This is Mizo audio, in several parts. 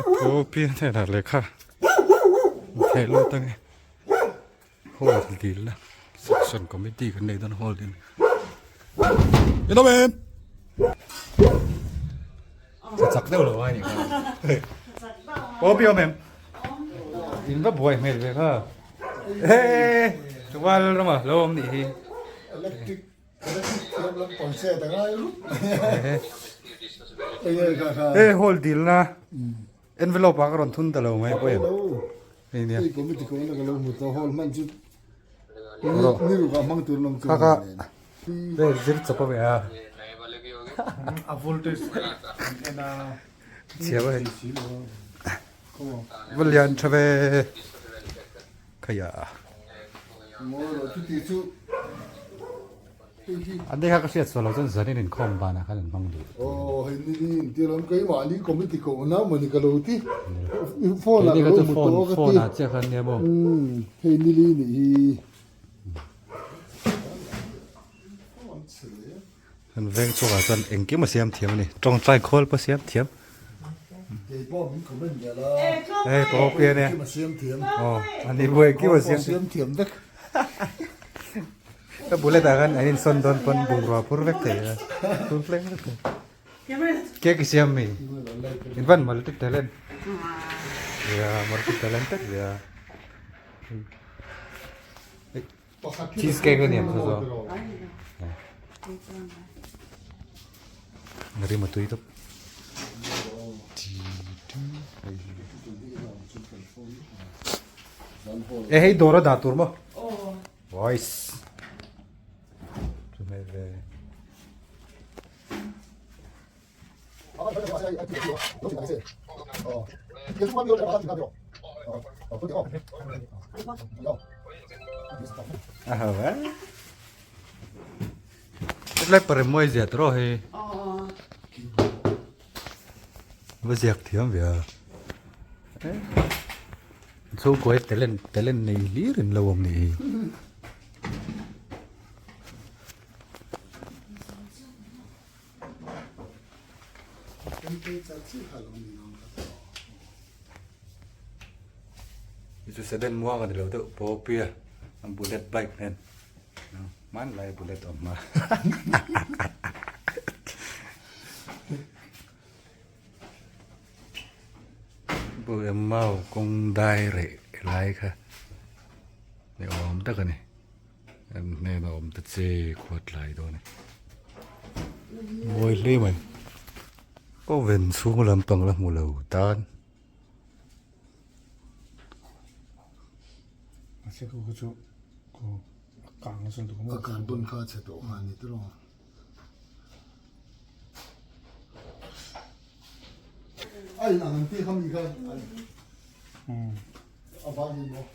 Pu hnenah lehkha theih lut ange hall dil na section committee kan nei dawn hall dil in awm em ka chak deuh lo a ni kha Pu pi awm em in va buai hmel ve kha he chuan rama lo awm nih hi electric Hei hall dilna envelope ah ka rawn thun ta lo mai pawh em hei nia kha kha hei zir chawp a ve a chhia a hei va lian tha ve khaiah. An dei kha ka hriat sual lo chuan zanin inkhawm banah khan an hmang duh. Aw hei ni ni inti lam keimahni committee ko na mawni ka lo ti phone ah ka lo hmu tawh ka ti phone ah chiah khan nia maw hei ni li nih hi Kan veng chungah chuan engkim a siam thiam a ni tawngtai khawl pawh a siam thiam. Keipawh min comment leh la. Hei pawh pi ania. Engkim a siam thiam. Aw ani pawh engkim a siam siam thiam vek. Ka bullet ah khan an insawn dawn pawn bungrua phur vek thei a phur hleng vek thei. Cake i siam mi in van multi talent. Ya multi talented ya. Cheese cake a niam chu zawk. Rim a tui tawp. E hei dawr a dah tur maw? Voice. Chu hmel ve. Lai pare mawi zia tawh hei va ziak thiam ve a chhungkaw hi talent talent nei hlir in lo awm nih hi. Chu sedan muang a ni lo deuh pawh pia a bullet bike nen hmanlai bullet awm a bu emau kawng dai reh lai kha ni awm tak a ni. An hnena awm ta che khuat tlai dawn e. Mawi hle mai. Oven chhung lampang la hmu lo tan. A carbon kha a chhe tawh nghal ni tawh ang. A in ang an tih kha mi kha a vai ni maw.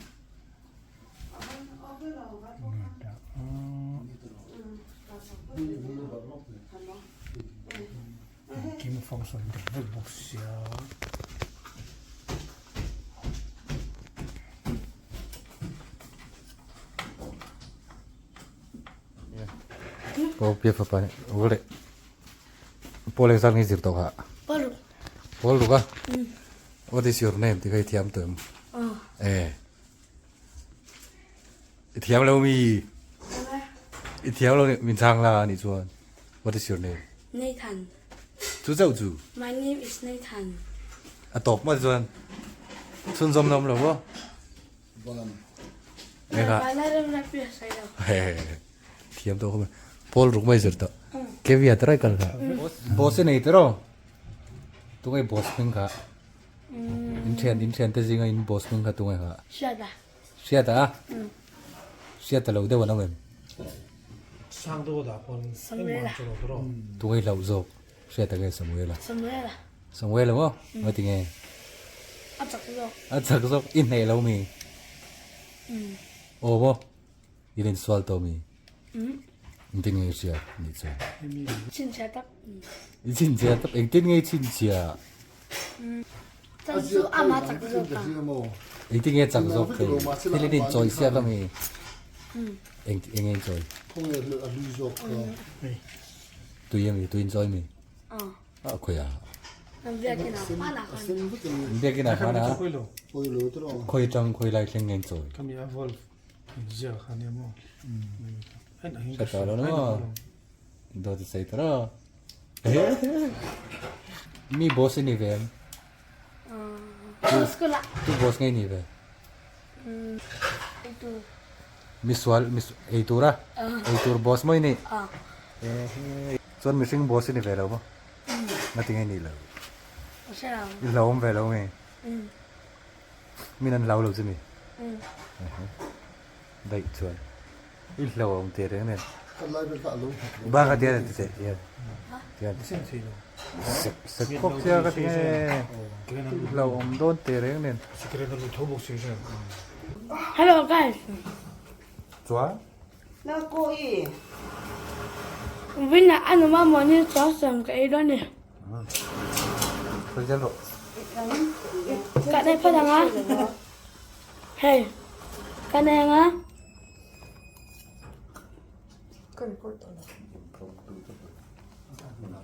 Engkim function dik vek bawk sia. Pawl pia fapa ni ule pawl exam hi zir tawh kha Pawl pawl ruk a what is your name ti kha i thiam tawh em eh i thiam lo mi i thiam lo min chhang la anih chuan what is your name Nathan chu chauh chu My name is Nathan a tawp mat chuan chhunzawm na awm lo maw Thiam tawh khawp mai. Pawl ruk mai zir tawh. Kevia te rai kal kha. Boss i nei tiraw? Tunge boss hming kha? In thian in thian te zinga in boss hming kha tunge kha? Hriata. Hriata a? Hriata lo deuh an awm em? Sang deuh a dah pawn engmah an che lo tiraw? Tunge hlauh zawk? Hriata nge Samuela? Samuela. Samuela maw? Ngati nge? A chak zawk. A chak zawk. I hneh lo mi? Aw maw? I len sual tawh mi? Engtin nge i hriat nih chuan? Chhinchhiah tak. I chhinchhiah tak. Engtin nge i chhinchhiah? Chan chu ama chak zawk a. Engtin nge chak zawk thei? Thil in inchawi siak a mi? Eng eng nge inchawi? Khawnge a lui zawk kha. Tui a mi? Tui inchawi mi? A khawiah. Biakin ah khan a khawi tang khawi lai thleng nge in chawi. Hre tawh lo maw? Dawt i sawi ta rawh. Mi boss i ni ve em? Tu boss nge i ni ve? Misual ei tura ei tur boss maw i nih? Chuan mihring boss i ni ve lo maw? Ngati nge i nih lo? I hlauhawm ve lo nge? Min an hlau lo chu mi? Daih chuan i hlauhawm teh reng nen. Bang a tian ti teh tian. Tian. Sek sek khawp sia ka ti nge. I hlauhawm dawn teh reng nen. Hello guys. Chuan. Vina anuma mawni chaw siam ka ei dawn ni. Ka nei phawt ang a. Hei ka nei ang a.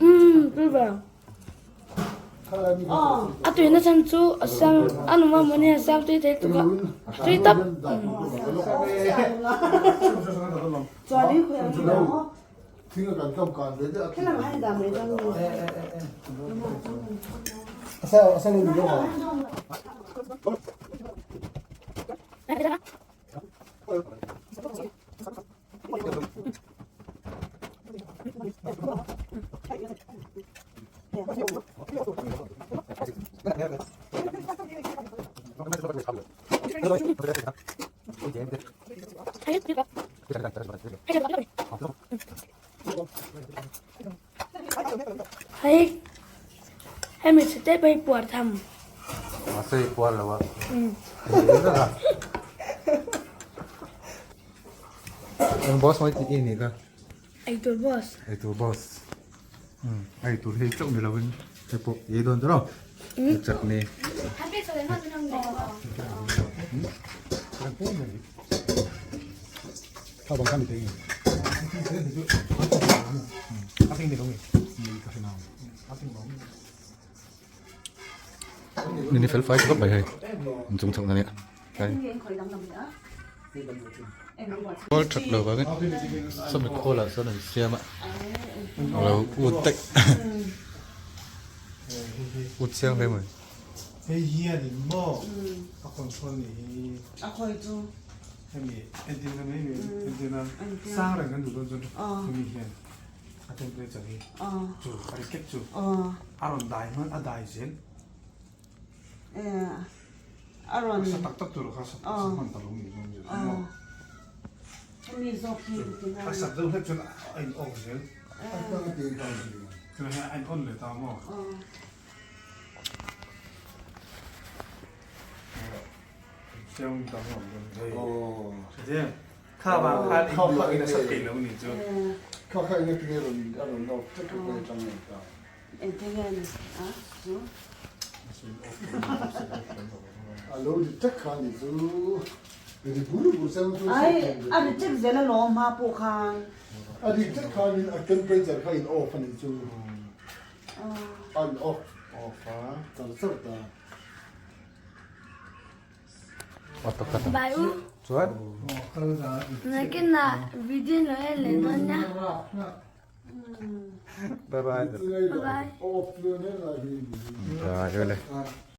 Umm tui ve. A tuina chhan chu a siam a numa mawni a siam tui thei tuk a tui tawp. Hei hemi chhe te pawh hi puar tham. Mahse i puar lo a. Eng boss mai tih i nih kha? Eitur boss. Eitur boss. Eitur hi chauh ni lovin hei pawh i ei dawn tawh lo. Chutney. Ni fel fai khawp mai hei an chung chhoh na nia khawl that lo vangin sawmi khawl ah sawn an siam a alo ut daih ut chiang hle mai. Hei hianin maw a control ni hi hemi entirna mai mai entirna sang reng kan duh dawn chuan hemi hian a temperature hi chu a reflect chu a rawn dai hman a dai zel a rawn sa tak tak tur kha sa hman ta lo ni dawn zel maw hemi zawk hi a sak deuh hlek chuan a in off zel chuan hei a in on leh ta maw. A ri tek zel alawm hma pawh khan. A ri tek khanin a temperature kha in off a nih chu. A in off off a char char ta. Bai u. Chuan. Nakinah video lo en leh dawn nia. Bye bye. Bye bye. Bye.